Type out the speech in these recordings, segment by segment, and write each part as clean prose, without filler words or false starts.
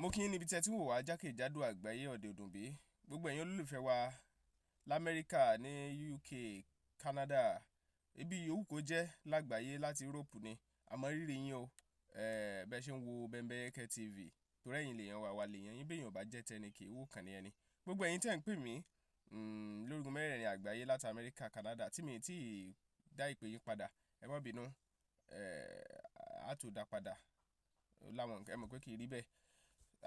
Mo kí yín níbi tí ẹ ti ń wò wá jákèjádò àgbáyé. Ọ̀dẹ̀ òdùnbí, gbogbo ẹ̀yin olólùfẹ́ wa l'Amẹ́ríkà, ní UK, Canada, ibi yòówù kó jẹ́ lágbàáyé, láti Europe ni, àmọ́ rírì yín o. Bẹ́ẹ̀ ṣe ń wo Bembeyeke TV, torí ẹ̀yin lèèyàn wa, wà lèèyàn yín. Béèyàn bá jẹ́ tẹni kì í wò kàn ní ẹni. Gbogbo ẹ̀yin tẹ́ ń pè mí lórígun mẹ́rẹ̀ẹ̀rin àgbáyé, láti Amẹ́ríkà, Canada, tí mi tí ì dá ìpè yín padà, ẹ má bínú, á tó dá padà láwọn nǹkan, ẹ mọ̀ pé kì í rí bẹ́ẹ̀.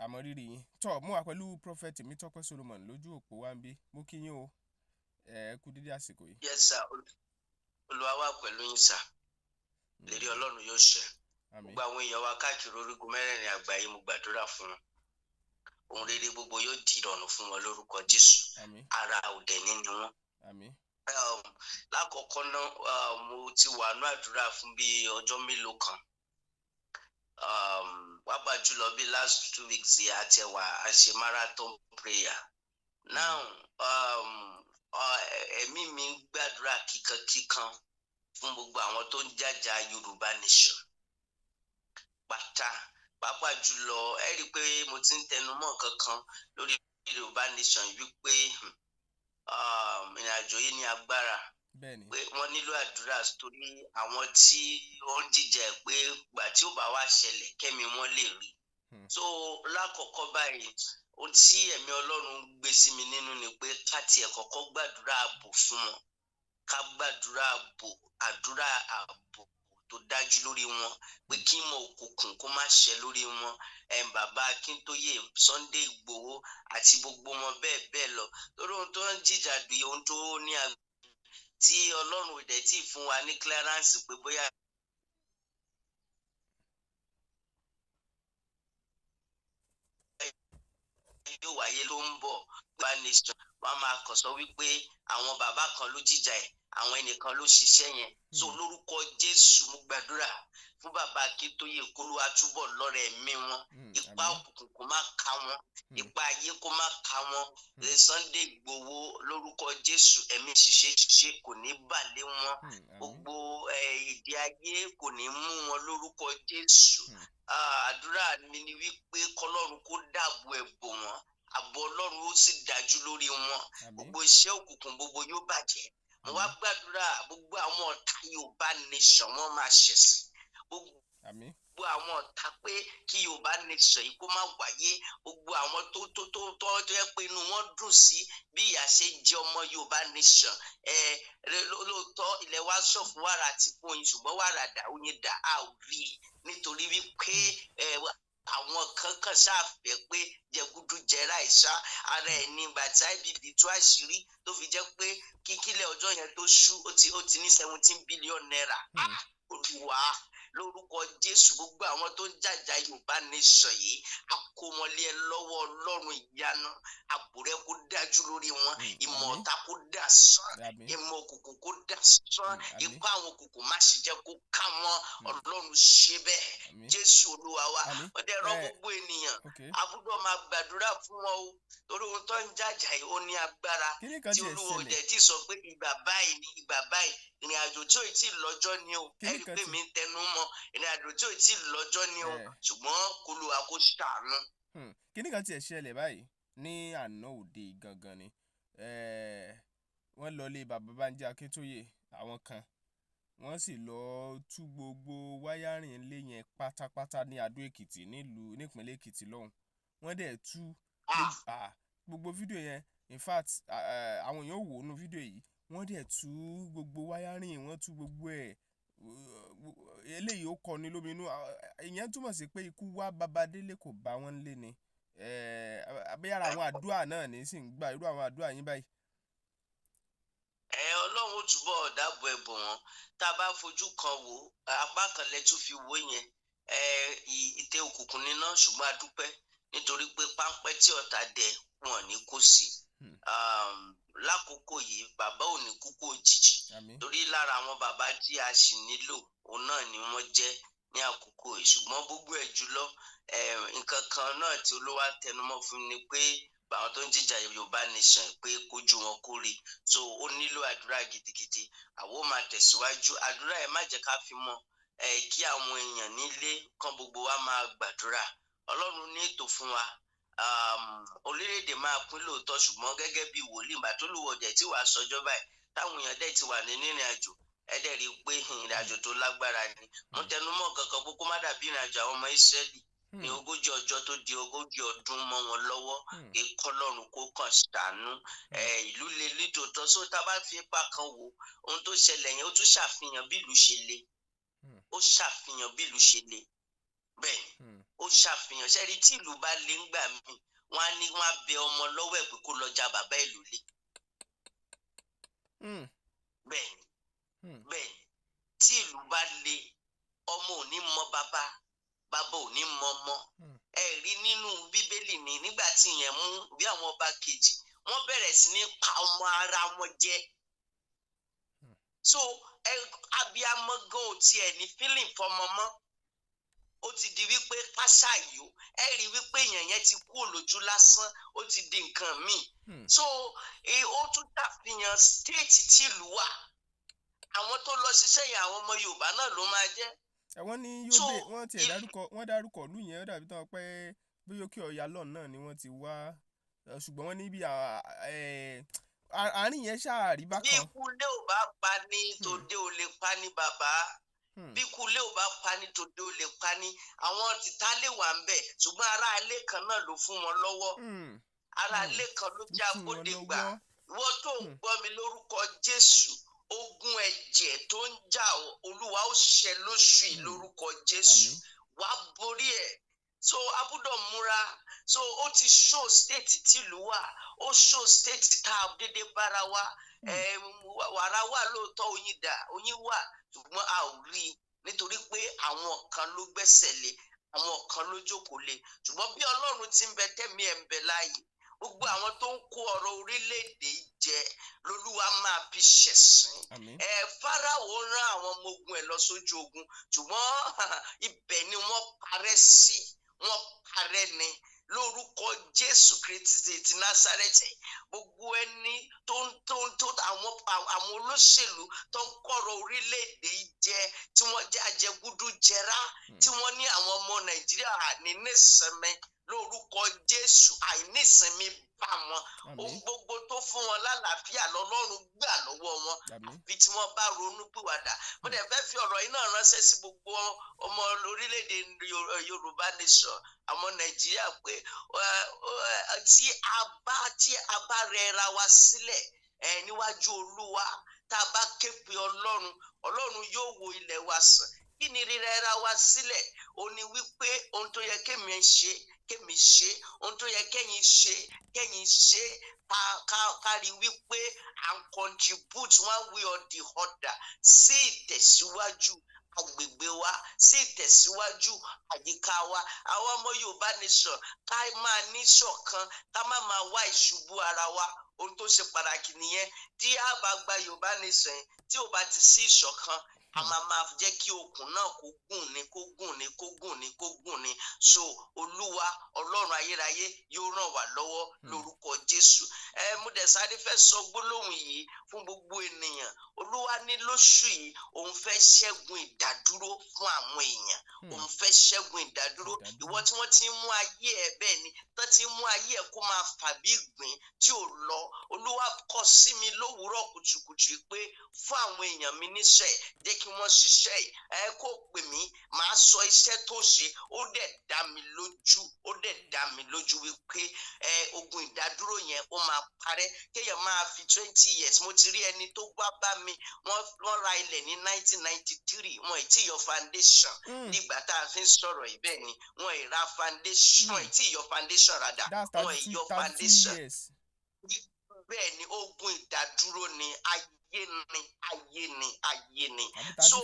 Àmọ́ rírì yín. Tọ́ mo wà pẹ̀lú Prophet Tèmítọ́pẹ́ Solomon lójú òpó wa ń bí. Mo kí yín o, ẹ kú dídí àsìkò yìí. Yes sir, Olúwa wà pẹ̀lú yín sir, lérí Ọlọ́run yóò ṣẹ. Àmín. Gbogbo àwọn èèyàn wa káàkiri orígun mẹ́rẹ̀ẹ̀rin àgbáyé, mo gbàdúrà fún wọn, ohun rere gbogbo yóò di ìrọ̀rùn fún wọn lórúkọ Jésù. Àmín. Ara òdẹ nínú wọn. Àmín. Lákọ̀ọ́kọ́ náà, mo ti wà ní àdúrà fún bí ọjọ́ mélòó kan, pàápàá jùlọ bí last 2 weeks yìí, àti ẹ̀wà a ṣe marathon prayer. Now ẹ̀mí mi ń gbàdúrà kíkankíkan fún gbogbo àwọn tó ń jàjà Yorùbá Nation pátá, pàápàá jùlọ ẹ rí i pé mo ti ń tẹnu mọ́ nǹkan kan lórí Yorùbá Nation wípé ìrìn àjò yìí ní agbára, Bẹ́ẹ̀ni. pé wọ́n nílò àdúrà, torí àwọn tí ó ń jìjà ẹ̀ pé gbà tí ó bá wá ṣẹlẹ̀, kẹ́mi wọ́n lè rí. So lákọ̀ọ́kọ́ báyìí, ohun tí ẹ̀mí Ọlọ́run gbé sí mi nínú ni pé ká tiẹ̀ kọ́kọ́ gbàdúrà ààbò fún wọn, ká gbàdúrà ààbò, àdúrà ààbò tó dájú lórí wọn, pé kí ìmọ̀ òkùnkùn kó má ṣẹ lórí wọn, bàbá Akíntóyè, Sunday Ìgbòho àti gbogbo wọn bẹ́ẹ̀ bẹ́ẹ̀ lọ, lórí ohun tó ń jìjà bí ohun tó ní tí Ọlọ́run ò dẹ̀ tí ì fún wa ní clearance pé bóyá yóò wáyé ló ń bọ̀ bá nation. Wọn máa kàn sọ wípé àwọn bàbá kan ló jìjà ẹ̀, àwọn ẹnìkan ló ṣiṣẹ́ yẹn. So lórúkọ Jésù, mo gbàdúrà fún bàbá Akíntóyè, k'Olúwa túbọ̀ lọ́rẹ̀ ẹ̀mí wọn, ipá òkùnkùn kó má ká wọn, ipá ayé kó má ká wọn. Sunday Ìgbòho, lórúkọ Jésù, ẹ̀mí ṣiṣẹ́ ṣiṣẹ́ kò ní bà lé wọn, gbogbo ìdí ayé kò ní mú wọn lórúkọ Jésù. Àdúrà mi ni wípé k'Ọlọ́run kó dáàbò ẹ̀ bò wọ́n, ààbò Ọlọ́run ó sì dájú lórí wọn, gbogbo iṣẹ́ òkùnkùn gbogbo yóò bàjẹ́. Mo wá gbàdúrà, gbogbo àwọn ọ̀tá Yorùbá Nation, wọ́n máa ṣẹ̀sín. Gbogbo àwọn ọ̀tá pé kí Yorùbá Nation yìí kó má wáyé, gbogbo àwọn tó yẹ pé inú wọn dùn sí bí ìyà ṣe ń jẹ ọmọ Yorùbá Nation ẹ lóòótọ́, ilẹ̀ wa sọ fún wàrà àti fún oyin, ṣùgbọ́n wàrà dà, oyin dà, a ò rí i, nítorí wípé àwọn kan kàn ṣáàfẹ́ pé jẹgúdú jẹrá ìṣá ara ẹ̀ ní ìgbà tí IBB tú àṣírí, tó fi jẹ́ pé kíkílẹ̀ ọjọ́ yẹn tó ṣú, ó ti ní ₦17 billion. Olúwa, lórúkọ Jésù, gbogbo àwọn tó ń jàjà Yorùbá Nation yìí, a kó wọn lé ẹ lọ́wọ́. Ọlọ́run ìyanu, ààbò rẹ kó dájú lórí wọn, ìmọ̀ ọ̀tá kó dà sán, ìmọ̀ òkùnkùn kó dà sán, ipá àwọn òkùnkùn má sì jẹ́ kó ká wọn. Ọlọ́run, ṣe bẹ́ẹ̀. Jésù Olúwa wa. Ó dẹ̀ rọ gbogbo ènìyàn, a gbọ́dọ̀ máa gbàdúrà fún wọn o, torí ohun tó ń jàjà yìí, ó ní agbára, tí Olúwa ò dẹ̀ tí sọ pé ìgbà báyìí ni ìgbà báyìí. Ìrìn àjò tí ò tí ì lọ́jọ́ ni o. Ẹ rí i pé mi ń tẹnu mọ́, ìrìn àjò tí ò tí ì lọ́jọ́ ni o, ṣùgbọ́n k'Olúwa kó ṣàánú. Kíní kan tiẹ̀ ṣẹlẹ̀ báyìí ní àná òde gangan ni wọ́n lọ lé bàbá Bánjí Akíntóyè, àwọn kan wọ́n sì lọ tú gbogbo wiring ilé yẹn pátápátá ní Adó Èkìtì, nílùú nípínlẹ̀ Èkìtì lọ́hùn. Wọ́n dẹ̀ tú gbogbo fídíò yẹn. In fact, àwọn èèyàn wò ó nínú fídíò yìí. Wọ́n dẹ̀ tú gbogbo wiring, wọ́n tú gbogbo ẹ̀. Eléyìí ó kọni lóminú. Ìyẹn túmọ̀ sí pé ikú wá baba délé, kò bá wọn lé ni. Àbí ara àwọn àdúrà náà ní sì ń gbà irú àwọn àdúrà yín báyìí. Ẹ Ọlọ́run ó túbọ̀ dáàbò ẹ̀ bò wọ́n. Tá a bá fojú kan wò, apá kan lẹ tún fi wò yẹn, ẹ ìtẹ́ òkùnkùn níná, ṣùgbọ́n a dúpẹ́ nítorí pé páńpẹ́ tí ọ̀tá dẹ, wọn ní kó sí. Lákòókò yìí, bàbá ò ní kúkú òjijì, torí lára àwọn bàbá tí a sì nílò, òun náà ni wọ́n jẹ́ ní àkókò yìí. Ṣùgbọ́n gbogbo ẹ̀ jùlọ, nǹkan kan náà tí Olúwa tẹnumọ́ fún mi ni pé àwọn tó ń jìjà Yorùbá Nation, pé kójú wọn kó rí. So ó nílò àdúrà gidigidi. Àwọn ò máa tẹ̀síwájú àdúrà. Ẹ má jẹ́ ká fi mọ́ ẹ, kí àwọn èèyàn nílé kan, gbogbo wa máa gbàdúrà. Ọlọ́run ní ètò fún wa. Orílẹ̀-èdè máa pín lóòótọ́, ṣùgbọ́n gẹ́gẹ́ bí wòlíì, ìgbà tó lùwọ̀dẹ̀ tí wàá sọjọ́ báyìí, táwọn èèyàn dẹ̀ ti wà nínú ìrìn àjò, ẹ dẹ̀ rí i pé ìrìn àjò tó lágbára ni. Mo tẹnu mọ́ kankan pé kó má dàbí ìrìn àjò àwọn ọmọ Ísírẹ́lì ní 40 ọjọ́ tó di 40 ọdún mọ́ wọn lọ́wọ́. Kọ́lọ́run kó kàn ṣàánú. Ìlú le nítòótọ́. So tá a bá fi ipa kan wò ohun tó ṣẹlẹ̀ yẹn, ó tún ṣàfihàn bí ìlú ṣe le. Ó ṣàfihàn bí ìlú ṣe le bẹ́ẹ̀. Ó ṣàfihàn ṣẹ́rí tí ìlú bá le ń gbà mí, wọ́n á ní wọ́n á bẹ ọmọ lọ́wọ́ ẹ̀ pé kó lọ ja bàbá ẹ̀ lólè. Bẹ́ẹ̀ ni, bẹ́ẹ̀ ni. Tí ìlú bá le, ọmọ ò ní mọ bàbá, bàbá ò ní mọ ọmọ. Ẹ rí nínú Bíbélì ni nígbà tí ìyẹn mú bí àwọn ọba kejì, wọ́n bẹ̀rẹ̀ sí ní pa ọmọ ara wọn jẹ. So ẹ abiyamọ gan ò tiẹ̀ ní feeling fọmọ mọ́. Ó ti di wípé káṣá yìí, ẹ rí wípé èèyàn yẹn ti kú lójú lásán, ó ti di nǹkan míì. So ó tún ṣàfihàn state tí ìlú wà. Àwọn tó lọ ṣiṣẹ́ yẹn, àwọn ọmọ Yorùbá náà ló máa jẹ́. Ẹ wọ́n ní Yobe, wọ́n tiẹ̀ dárúkọ, wọ́n dárúkọ ìlú yẹn, ó dàbí tán pé bí òkè ọ̀yà lọ́n náà ni wọ́n ti wá, ṣùgbọ́n wọ́n ní bí àárín yẹn ṣáà rí bákan. Bí ikú ilé ò bá pa ní tòde ò lè pa ní bàbá. Bí ikú ilé ò bá pa ní tòde ò lè pa ní. Àwọn tìta lè wà ń bẹ̀, ṣùgbọ́n ará ilé kan náà ló fún wọn lọ́wọ́. Ará ilé kan ló já bóde gbà. Ìwọ tó ń gbọ́ mi, lórúkọ Jésù, ogun ẹ̀jẹ̀ tó ń jà, Olúwa ó ṣẹ lóṣù yìí lórúkọ Jésù. Wàá borí ẹ̀. So a gbọ́dọ̀ múra. So ó ti show state tìlú wà, ó show state tá a dédé bára wa. Wàrà wà lóòótọ́, oyin dà, oyin wà, ṣùgbọ́n a ò rí i nítorí pé àwọn kan ló gbẹ́sẹ̀ lé, àwọn kan ló jókòó lé. Ṣùgbọ́n bí Ọlọ́run ti ń bẹ, tẹ́mi ẹ̀ ń bẹ láàyè, gbogbo àwọn tó ń kó ọrọ̀ orílẹ̀-èdè jẹ lolúwa máa fi ṣẹ̀sín. Ẹ Fáráò rán àwọn ọmọ ogun ẹ̀ lọ sójú ogun, ṣùgbọ́n ibẹ̀ ni wọ́n parẹ́ sí, wọ́n parẹ́ ni. Lórúkọ Jésù Kristi ti Násárẹ́tì, gbogbo ẹni tó ń tó ń tó àwọn olóṣèlú tó ń kọ̀rọ̀ orílẹ̀-èdè jẹ, tí wọ́n jẹ́ ajẹgúdú jẹrá, tí wọ́n ní àwọn ọmọ Nàìjíríà ní nísinmi, lórúkọ Jésù, àìnísinmi bá wọn. Ohun gbogbo tó fún wọn lálàáfíà lọ́lọ́run gbà lọ́wọ́ wọn, àfi tí wọ́n bá ronú pìwàdà. Mo dẹ̀ fẹ́ fi ọ̀rọ̀ yìí náà ránṣẹ́ sí gbogbo ọmọ orílẹ̀-èdè Yorùbá nation, àwọn Nàìjíríà, pé tí a bá rẹra wa sílẹ̀ níwájú Olúwa, tá a bá ké pe Ọlọ́run, Ọlọ́run yóò wo ilẹ̀ wa sàn. Kí ni rírẹra wa sílẹ̀? Ó ní wípé ohun tó yẹ kémi ṣe, kémi ṣe, ohun tó yẹ kẹ́yin ṣe, kẹ́yin ṣe. Ká rí wípé à ń contribute one way or the other sí ìtẹ̀síwájú agbègbè wa, sí ìtẹ̀síwájú àyíká wa. Àwọn ọmọ Yorùbá nation, ká máa ní ṣọ̀kan, ká má máa wá ìṣubú ara wa. Ohun tó ṣe pàtàkì nìyẹn. Tí a bá gba Yorùbá nation, tí ò bá ti sí ìṣọ̀kan, a máa máa jẹ́ kí okùn náà kó gùn ní, kó gùn ní, kó gùn ní, kó gùn ní. So Olúwa Ọlọ́run ayérayé yóò ràn wá lọ́wọ́ lórúkọ Jésù. Ẹ mo dẹ̀ sáré fẹ́ sọ gbólóhùn yìí fún gbogbo ènìyàn. Olúwa ní lóṣù yìí, òun fẹ́ ṣẹ́gun ìdádúró fún àwọn èèyàn. Òun fẹ́ ṣẹ́gun ìdádúró. Ìwọ tí wọ́n ti ń mú ayé ẹ, bẹ́ẹ̀ ni tó ti ń mú ayé ẹ kó máa fà bí ìgbín tí ò lọ, Olúwa kọ sí mi lówùúrọ̀ kùtùkùtù pé fún àwọn èèyàn mi níṣẹ́, jẹ́ kí wọ́n ṣiṣẹ́. Ẹ kó pè mí, màá sọ iṣẹ́ tó ṣe. Ó dẹ̀ dá mi lójú, ó dẹ̀ dá mi lójú wípé ẹ ogun ìdádúró yẹn, ó máa parẹ́. Kéèyàn máa fi 20 years, mo ti rí ẹni tó wá bá mi, wọ́n ra ilẹ̀ ní 1993, wọn ì tí yọ foundation. Nígbà tá a fi ń sọ̀rọ̀ yìí, bẹ́ẹ̀ ni wọn ì ra foundation, wọn ì tí yọ foundation rádà, wọn ì yọ foundation. Bẹ́ẹ̀ ni, ogun ìdádúró ni, ayé ni, ayé ni, ayé ni. So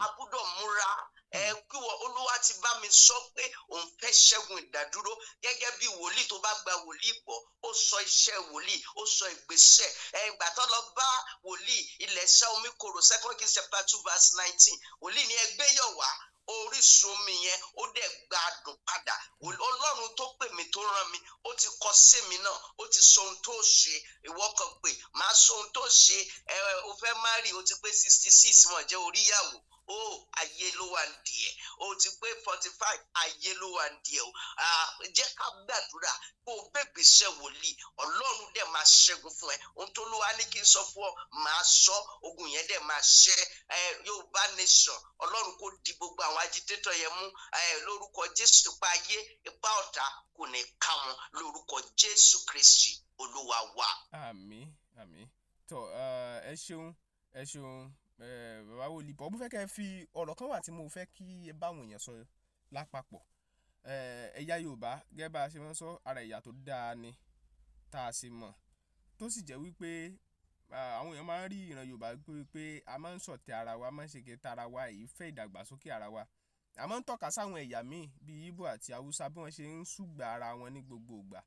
a gbọ́dọ̀ múra. Ẹ kí wọ́n, Olúwa ti bá mi sọ pé òun fẹ́ ṣẹ́gun ìdádúró gẹ́gẹ́ bí wòlíì tó bá gba wòlíì gbọ́. Ó sọ iṣẹ́ wòlíì, ó sọ ìgbésẹ̀. Ẹ ìgbà tó lọ bá wòlíì, ilẹ̀ ṣẹ́ omi korò, Second Kings chapter 2 verse 19, wòlíì ní ẹgbẹ́ yọ̀ wá orísun omi yẹn, ó dẹ̀ gba àdùn padà. Ọlọ́run tó pè mí, tó rán mi, ó ti kọ sí mi náà, ó ti sọ ohun tó ṣe. Ìwọ kan pé, màá sọ ohun tó ṣe. Ẹ o fẹ́ marry, o ti pé 66, wọn jẹ́ oríyàwó. Ó ayé ló wà ń di ẹ̀. Ó ti pé 45, ayé ló wà ń di ẹ̀ o. Jẹ́ ká gbàdúrà kó o gbégbèsè wòlíì, Ọlọ́run dẹ̀ máa ṣẹ́gun fún ẹ. Ohun tó ló wá ní kí n sọ fún ọ, máa sọ, ogun yẹn dẹ̀ máa ṣẹ́ ẹ. Yorùbá Nation, Ọlọ́run kó di gbogbo àwọn agitator yẹn mú ẹ lórúkọ Jésù. Ipa ayé, ipa ọ̀tá kò ní ká wọn lórúkọ Jésù Kristi Olúwa wa. Àmín, àmín. Tó, ẹ ṣeun, ẹ ṣeun, bàbá wòlíì. Bọ́ mo fẹ́ kẹ́ ẹ fi ọ̀rọ̀ kan wà tí mo fẹ́ kí ẹ bá àwọn èèyàn sọ lápapọ̀. Ẹ̀yà Yorùbá, gẹ́gẹ́ bá a ṣe máa ń sọ, ara ẹ̀yà tó dáa ni tá a sì mọ̀, tó sì jẹ́ wípé àwọn èèyàn máa ń rí ìran Yorùbá pé a máa ń ṣọ̀tẹ̀ ara wa, a máa ń ṣe kẹta ara wa, èyí fẹ́ ìdàgbàsókè ara wa. A máa ń tọ́ka sáwọn ẹ̀yà míì bíi Ìgbò àti Haúsá bí wọ́n ṣe ń ṣùgbà ara wọn ní gbogbo ìgbà.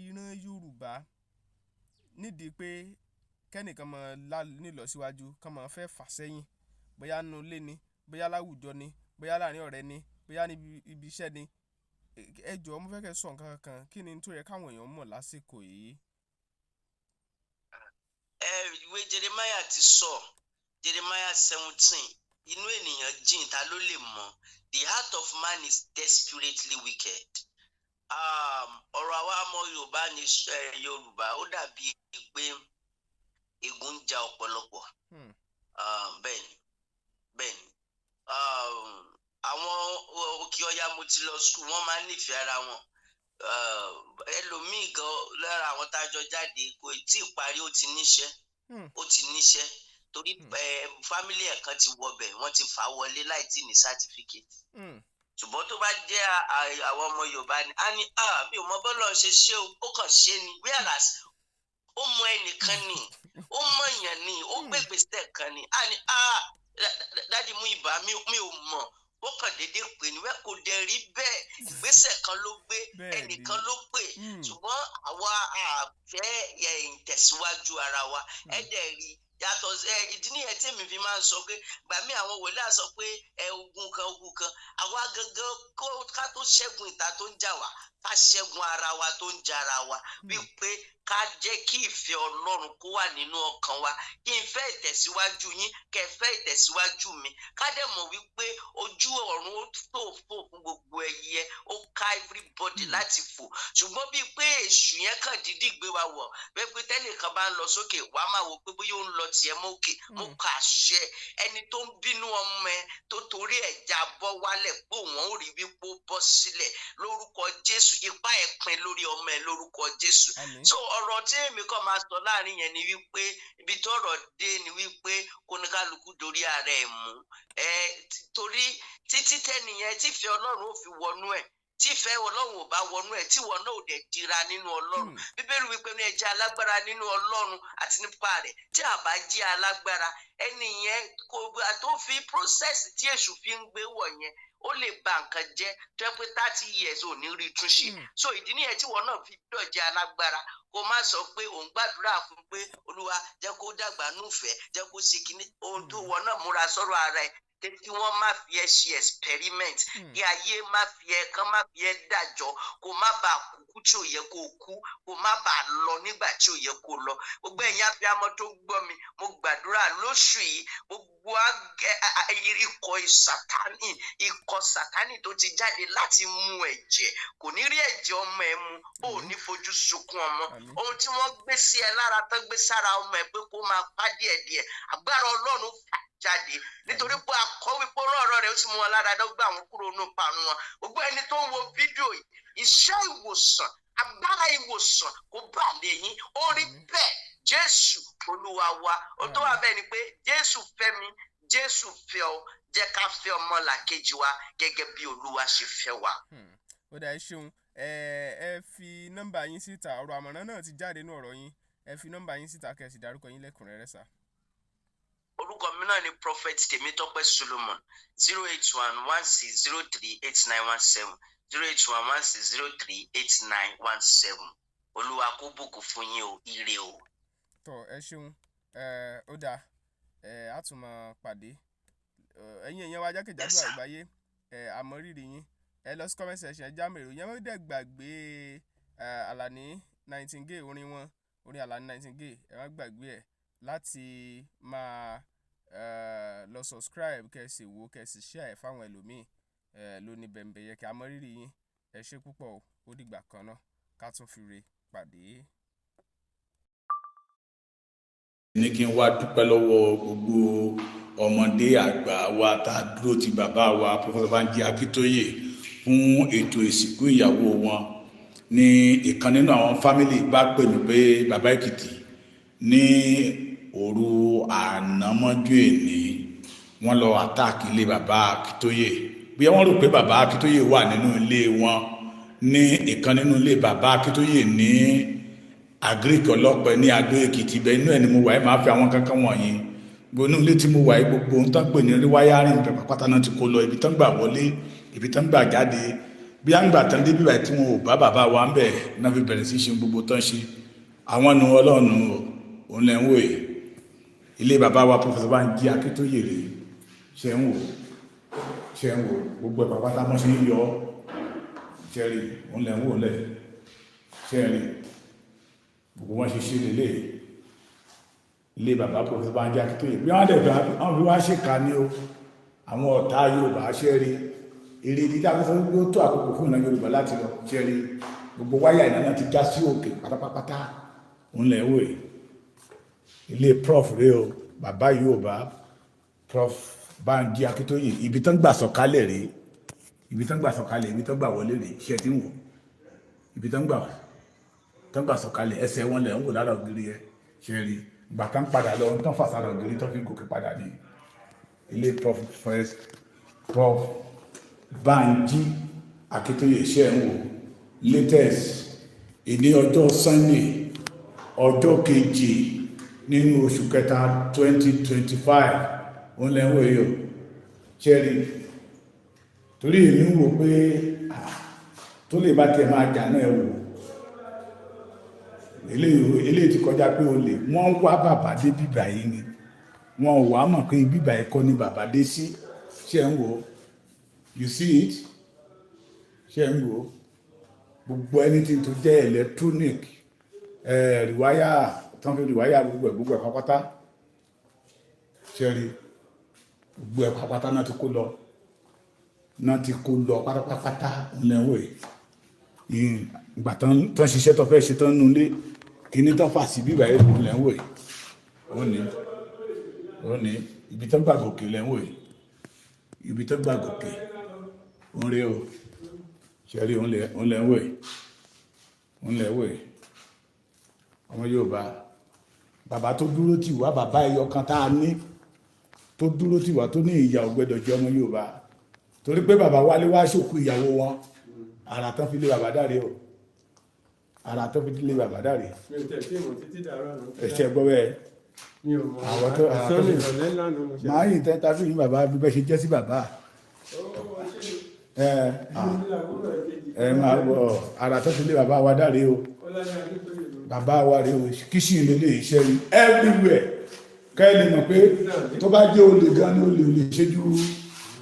Ìran Yorùbá nídìí pé kẹ́nìkan máa nílọsíwájú, kán máa fẹ́ fà sẹ́yìn, bóyá nínú ilé ni, bóyá láwùjọ ni, bóyá láàrin ọ̀rẹ́ ni, bóyá níbi ibi iṣẹ́ ni. Ẹ jọ̀ọ́, mo fẹ́ kẹ́ sọ nǹkan kan, kí ni tó yẹ káwọn èèyàn mọ̀ lásìkò yìí? Ẹ ìwé Jeremiah ti sọ, Jeremiah 17, inú ènìyàn jìn, ta ló lè mọ̀? The heart of man is desperately wicked. Ọ̀rọ̀ àwa ọmọ Yorùbá ní Yorùbá, ó dàbí pé ègún ń ja ọ̀pọ̀lọpọ̀. Bẹ́ẹ̀ni, bẹ́ẹ̀ni. Àwọn Òkè Ọya, mo ti lọ school, wọ́n máa ń nífẹ̀ẹ́ ara wọn. Ẹlòmíì gan lára àwọn tá a jọ jáde kò tí ì parí, ó ti níṣẹ́. Ó ti níṣẹ́ torí family ẹ̀ kan ti wọbẹ̀, wọ́n ti fà á wọlé láì tí ní certificate. Ṣùgbọ́n tó bá jẹ́ àwọn ọmọ Yorùbá ni, á ní, "Mi ò mọ bọ́lọ̀ ṣe ṣe o, ó kàn ṣe ni." Whereas ó mọ ẹnìkan ni, ó mọ èèyàn ni, ó gbé ìgbésẹ̀ kan ni, á ní, "Daddy mú ìbá mi ò mọ̀, ó kàn déédéé pè ní." Wẹ́ kò dẹ̀ rí bẹ́ẹ̀, ìgbésẹ̀ kan ló gbé, ẹnìkan ló pè. Ṣùgbọ́n àwa àfẹ́ ìtẹ̀síwájú ara wa. Ẹ dẹ̀ rí yàtọ̀. Ìdí nìyẹn tí èmi fi máa ń sọ pé gbà mí, àwọn wòlíì á sọ pé ẹ ogun kan, ogun kan, àwa gangan kó ká tó ṣẹ́gun ìta tó ń jà wá, ká ṣẹ́gun ara wa tó ń jà ara wa, wípé ká jẹ́ kí ìfẹ́ Ọlọ́run kó wà nínú ọkàn wa, kí n fẹ́ ìtẹ̀síwájú yín, kẹ́ fẹ́ ìtẹ̀síwájú mi, ká dẹ̀ mọ̀ wípé ojú ọ̀run ó tó fò fún gbogbo ẹyẹ, ó ká everybody láti fò. Ṣùgbọ́n bíi pé èṣù yẹn kàn dídì gbé wa wọ̀ bẹ́ẹ̀, pé tẹ́nìkan bá ń lọ sókè, wàá máa wò pé bóyá ó ń lọ tiẹ̀ mọ́ òkè. Mo kà ṣẹ, ẹni tó ń bínú ọmọ ẹ tó torí ẹ̀ já bọ́ wálẹ̀ pé òun ò rí wípé ó bọ́ sílẹ̀, lórúkọ Jésù, ipá ẹ̀ pin lórí ọmọ ẹ lórúkọ Jésù. So ọ̀rọ̀ tí èmi kàn máa sọ láàrin yẹn ni wípé ibi tọ́rọ̀ dé ni wípé kóníkálukú dorí ara ẹ̀ mú ẹ, torí títí tẹ́nìyẹn tífẹ́ Ọlọ́run ó fi wọnú ẹ̀, tífẹ́ Ọlọ́run ò bá wọnú ẹ̀, tíwọ náà ò dẹ̀ dira nínú Ọlọ́run. Bíbélì wípé ní ẹ jẹ́ alágbára nínú Ọlọ́run àti nípa rẹ̀. Tí a bá jẹ́ alágbára, ẹni yẹn kò tó fi process tí èṣù fi ń gbé wọ̀ yẹn, ó lè ba nǹkan jẹ́ tó yẹ pé 30 years ò ní rí túnṣe. So ìdí nìyẹn tí wọn náà fi gbọ́dọ̀ jẹ́ alágbára, kó má sọ pé òun gbàdúrà fún pé Olúwa jẹ́ kó dàgbà núfẹ̀ẹ́, jẹ́ kó ṣe kíní ohun tó wọn náà múra sọ̀rọ̀ ara ẹ̀, kí wọ́n má fi ẹ́ ṣe experiment, kí ayé má fi ẹ́, kán má fi ẹ́ dàjọ́, kó má bàa kúkú tí ò yẹ kó kú, kó má bàa lọ nígbà tí ò yẹ kó lọ. Gbogbo ẹ̀yin abiyamọ tó gbọ́ mi, mo gbàdúrà lóṣù yìí, gbogbo ikọ̀ Sátánì, ikọ̀ Sátánì tó ti jáde láti mú ẹ̀jẹ̀, kò ní rí ẹ̀jẹ̀ ọmọ ẹ mu. Ó ní fojú sunkún ọmọ. Ohun tí wọ́n gbé sí ẹ lára, tán gbé sára ọmọ ẹ pé kó máa pa díẹ̀díẹ̀, agbára Ọlọ́run fà jáde, nítorí pé akọ wípé ọ̀rọ̀ rẹ̀ ó sì mú wọn lára dọ́gba àwọn kúrò nínú parun wọn. Gbogbo ẹni tó ń wo fídíò yìí, iṣẹ́ ìwòsàn, agbára ìwòsàn kó bà lé yín. Ó rí bẹ́ẹ̀, Jésù Olúwa wa. Ó tó wà bẹ́ẹ̀ ni pé Jésù fẹ́ mi, Jésù fẹ́ ọ. Jẹ́ ká fẹ́ ọmọ làkejì wa gẹ́gẹ́ bí Olúwa ṣe fẹ́ wa. Ó dà, ẹ ṣeun. Ẹ fi nọ́mbà yín síta. Ọ̀rọ̀ àmọ̀ràn náà ti jáde nínú ọ̀rọ̀ yín. Ẹ fi nọ́mbà yín síta, kẹ́ ẹ sì dárúkọ yín lẹ́kùnrẹ́rẹ́ sá. Orúkọ mi náà ni Prophet Tèmítọ́pẹ́ Solomon, 08116038917, 08116038917. Olúwa kó bùkún fún yín o, ire o. Tọ, ẹ ṣeun. Ẹ ó dáa, ẹ á tún máa pàdé. Ẹ̀yin èèyàn wa jákèjádò àgbáyé, ẹ àmọ́ rírì yín. Ẹ lọ sí comment section, ẹ já mèrò yẹn. Wọ́n dẹ̀ gbàgbé Àlàní Nightingale, orin wọn, orin Àlàní Nightingale, ẹ má gbàgbé ẹ láti máa Lọ subscribe, kẹ́ ẹ sì wò, kẹ́ ẹ sì share ẹ̀ fáwọn ẹlòmíì lóní bẹ̀m̀bẹ̀ yẹ kí a mọ rírì yín. Ẹ ṣé púpọ̀ o. Ó dìgbà kan náà, ká tún fi re pàdé. Ní kí n wá dúpẹ́ lọ́wọ́ gbogbo ọmọdé, àgbà wa tá a dúró ti bàbá wa, Professor Banji Akíntóyè, fún ètò ìsìnkú ìyàwó wọn. Ní ìkan nínú àwọn family bá pè mí pé bàbá Èkìtì, ní òru ànámọ́jú èní, wọ́n lọ attack ilé bàbá Akíntóyè. Bí wọ́n rò pé bàbá Akíntóyè wà nínú ilé wọn, ní ìkan nínú ilé bàbá Akíntóyè ní Agric Ọlọ́pẹ ní Adó Èkìtì. Ibẹ̀ inú ẹ̀ ni mo wà. Ẹ̀ máa fi àwọn kankan wọ̀nyí gbogbo inú ilé tí mo wà yìí, gbogbo ohun tó ń pè ní wiring pátá náà ti kó lọ, ibi tó ń gbà wọlé, ibi tó ń gbà jáde. Bí à ń gbà tán dé bíbà tí wọn ò bá bàbá wa ń bẹ̀ náà, fi bẹ̀rẹ̀ sí ṣe gbogbo tán ṣe. Àwọn nu ọlọ́run òun lẹ́ ń wò yìí. Ilé bàbá wa, Professor Banji Akíntóyè rèé. Ṣe ń wò, ṣe ń wò, gbogbo ẹ̀ pàpátá mọ́ ṣe ń yọ. Ṣẹ́rí òun lẹ́ ń wò lẹ̀. Ṣẹ́rí gbogbo wọn ṣe ṣe lélẹ̀ ilé bàbá Professor Banji Akíntóyè. Bí wọ́n dẹ̀ fi wọ́n fi wá ṣèkà ní o, àwọn ọ̀tá Yorùbá. Ṣẹ́rí èrè ìdí tá a fi sọ wípé ó tó àkókò fún ìran Yorùbá láti lọ. Ṣẹ́rí gbogbo wáyà ìnáná ti já sí òkè pátápátá. Òun lẹ̀ ń wò yìí. Ilé Prof rèé o, bàbá Yorùbá, Prof Banji Akíntóyè. Ibi tán gbà sọ̀kalẹ̀ rèé, ibi tán gbà sọ̀kalẹ̀, ibi tán gbà wọlé rèé. Ṣe ti ń wò ibi tán gbà sọ̀kalẹ̀? Ẹsẹ̀ wọn lẹ̀ ń wò lára ògiri yẹn. Ṣe rí ìgbà tán padà lọ, tán fà sára ògiri, tán fi gòkè padà ní ilé Prof first Prof Banji Akíntóyè? Ṣe ń wò latest ìní ọjọ́ Sunday, ọjọ́ kejì nínú oṣù kẹta 2025, òun lẹ́ ń wò yìí o. Ṣe rí? Torí èmi ń wò pé tó lè bá tiẹ̀ máa jà náà, ẹ wò eléyìí ti kọjá pé o lè wọ́n wá bàbá dé bíbà yìí ni. Wọn ò wá mọ̀ pé bíbà yìí kọ́ ni bàbá dé sí. Ṣe ń wò? You see it? Ṣe ń wò gbogbo anything tó jẹ́ electronic, rewire tó ń fi rewire, gbogbo ẹ̀, gbogbo ẹ̀ pápátá. Ṣe rí gbogbo ẹ̀ pápátá náà ti kó lọ, náà ti kó lọ pátápátá ńlẹ́wọ̀ yìí. Ìgbà tán ṣiṣẹ́ tó fẹ́ ṣe tán nulẹ̀, kíní tán fà sí bíbà yìí lẹ́wọ̀ yìí. Ó ní ibi tán gbà gòkè lẹ́wọ̀ yìí, ibi tán gbà gòkè òun rèé o. Ṣe rí? Òun lẹ́wọ̀ yìí, òun lẹ́wọ̀ yìí. Ọmọ Yorùbá, bàbá tó dúró tì wá, bàbá ẹyọ kan tá a ní tó dúró tì wá, tó ní ìyà ò gbẹ́dọ̀ jẹ ọmọ Yorùbá, torí pé bàbá wálé wá ṣòkú ìyàwó wọn, ara tán fi lé bàbá dáre o, ara tán fi lé bàbá dáre. Mi ò tẹ̀ sí ìmọ̀ títí dàárọ̀ àná. Ẹ̀ṣẹ̀ gbọ́ bẹ́ẹ̀. Mi ò mọ̀. Àwọn tó àsán ìrọ̀lẹ́ lánàá mo ṣe. Máa yìn tẹ́ta fún yín, bàbá, bí bẹ́ẹ̀ ṣe jẹ́ sí bàbá ẹ ẹ máa wọ ara tó fi lé bàbá wa dáre o. Bàbá wa rèé o, kíṣìn lélẹ̀ iṣẹ́ rí everywhere. Kẹ́ ẹ lè mọ̀ pé tó bá jẹ́ olè gan ni, olè ò lè ṣe ju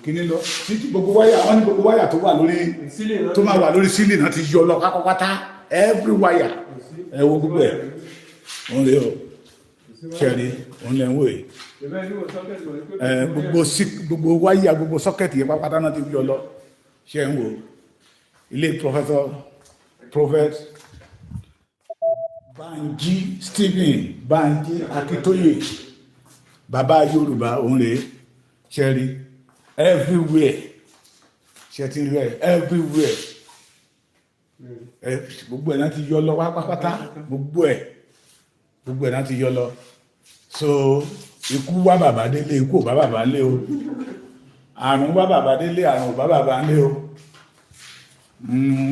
kíní lọ títí gbogbo wáyà wọ́n ní gbogbo wáyà tó wà lórí, tó máa wà lórí ceiling náà ti yọ lọ pátápátá, every wire. Ẹ wo gbogbo ẹ̀, òun rèé o. Ṣẹ́rí òun lẹ́ ń wò yìí. Ẹ gbogbo sí gbogbo wáyà, gbogbo socket yẹn pátápátá náà ti yọ lọ. Ṣe ń wò ilé Professor, Prophet Banji Stephen Banji Akíntóyè, bàbá Yorùbá? Òun rèé. Ṣe rí everywhere? Ṣe ti rí ẹ everywhere? Ẹ gbogbo ẹ̀ náà ti yọ lọ pátápátá, gbogbo ẹ̀ náà ti yọ lọ. So ikú wá bàbá délé, ikú ò bá bàbá lé o. Àrùn wá bàbá délé, àrùn ò bá bàbá lé o.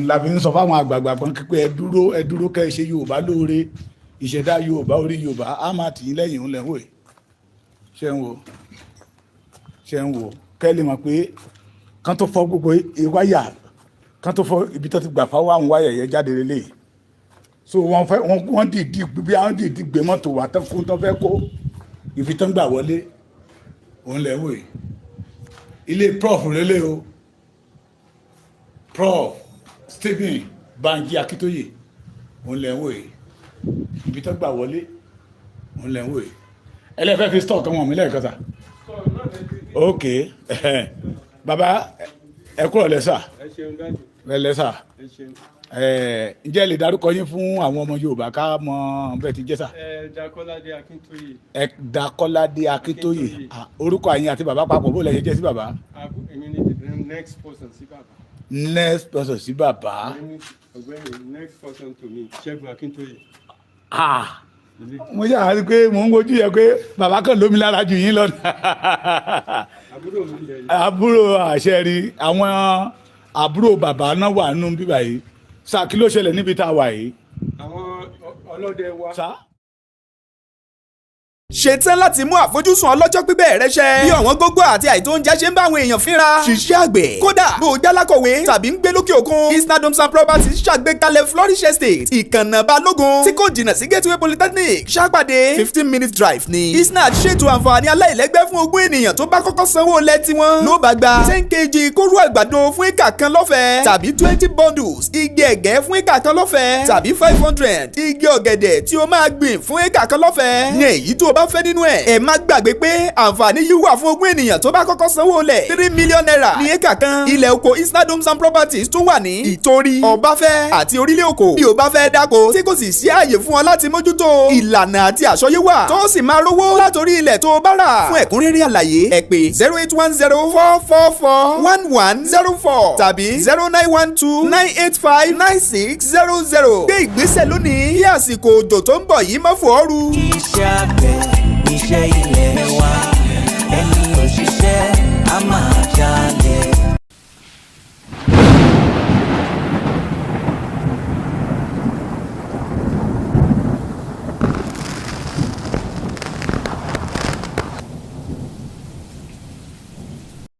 La fi ń sọ fáwọn àgbààgbà kan pé ẹ dúró, ẹ dúró, kẹ́ ẹ ṣe Yorùbá lóore. Ìṣẹ̀dá Yorùbá, orí Yorùbá á máa tì í lẹ́yìn. Ńlẹ̀ wò ṣe ń wò, ṣe ń wò? Kẹ́ ẹ lè mọ̀ pé kán tó fọ́ gbogbo wáyà, kán tó fọ́ ibi tó ti gbà fáwọn àwọn wáyà yẹn jáde lélẹ̀. So wọ́n fẹ́ wọ́n dìídì bí àwọn dìídì gbé mọ́tò wà tán fún tán fẹ́ kó ibi tán gbà wọlé. Òun lẹ̀ wò yìí. Ilé Prof lélẹ̀ o, Prof Stephen Banji Akíntóyè, òun lẹ̀ wò yìí. Ibi tán gbà wọlé, òun lẹ̀ wò yìí. Ẹlẹ́fẹ́ fi stock wọn mi lẹ́ẹ̀kan sà. Ok, bàbá, ẹ kúrò lẹ́sà. Ẹ ṣeun, dájú. Ẹ lẹ́sà. Ẹ ṣeun. Ẹ ǹjẹ́ ẹ lè dárúkọ yín fún àwọn ọmọ Yorùbá ká mọ bẹ́ẹ̀ ti jẹ́ sà? Ẹ Dakọ́ládé Akíntóyè. Ẹ Dakọ́ládé Akíntóyè. Akíntóyè. Ah, orúkọ àyín àti bàbá papọ̀, bó lẹ ṣe jẹ́ sí bàbá? Èmi ni the next person sí bàbá. Next person sí bàbá. Èmi ọ̀gbẹ́ni, next person to me, Ṣẹ́gun Akíntóyè. Ah, Ilé. mo ṣáà rí i pé mò ń wojú yẹ pé bàbá kan lómi lára jù yín lọ. Àbúrò mi lẹ̀ yìí. Àbúrò, àṣẹ rí àwọn àbúrò bàbá náà wà nínú bíbá yìí sá. Kí ló ṣẹlẹ̀ níbi tá a wà yìí? Àwọn ọlọ́dẹ wa. Sá. Ṣetán láti mú àfojúsùn ọlọ́jọ́ pípẹ́ rẹ ṣẹ. Bí ọ̀wọ́n gógó àti àìtó oúnjẹ ṣe ń bá àwọn èèyàn fínra. Ṣiṣẹ́ àgbẹ̀. Kódà bó o jálákọ̀wé tàbí ń gbé lókè òkun. Isnad Homes and Properties ṣàgbékalẹ̀ Flourish Estate, Ìkànnà Balógun, tí kò jìnnà sí Gateway Polytechnic, Ṣàpàdé, 15 minutes drive ni. Isnad ṣètò àǹfààní aláìlẹ́gbẹ́ fún 20 ènìyàn tó bá kọ́kọ́ sanwó lẹ̀ tiwọn. Ló bá gba 10 kg kóró àgbàdo fún éka kan lọ́fẹ̀ẹ́, tàbí 20 bundles igi ẹ̀gẹ́ fún éka kan lọ́fẹ̀ẹ́, tàbí 500 igi ọ̀gẹ̀dẹ̀ tí o máa gbìn fún éka kan lọ́fẹ̀ẹ́. Ní èyí tó o bá fẹ́ nínú ẹ̀. Ẹ má gbàgbé pé àǹfààní yìí wà fún 20 ènìyàn tó bá kọ́kọ́ sanwó lẹ̀. ₦3 million ní éka kan. Ilẹ̀ oko Isnad Homes and Properties tún wà ní Ìtorí, Ọbáfẹ́ àti Orílẹ̀ Òkò. Bí o bá fẹ́ dáko tí kò sì sí ààyè fún ọ láti mójútó, ìlànà àti àsọyé wà tó sì máa rówó látòrí ilẹ̀ tó o bá rà. Fún ẹ̀kúnrẹ́rẹ́ àlàyé, ẹ pè 08104441104 tàbí 09129859600. Gbé ìgbésẹ̀ lónìí kí àsìkò òjò tó ń bọ̀ yìí má fò ọ́ ru. Iṣẹ́ àgbẹ̀ iṣẹ́ ilẹ̀ wa, ẹni òṣìṣẹ́ a máa jalè.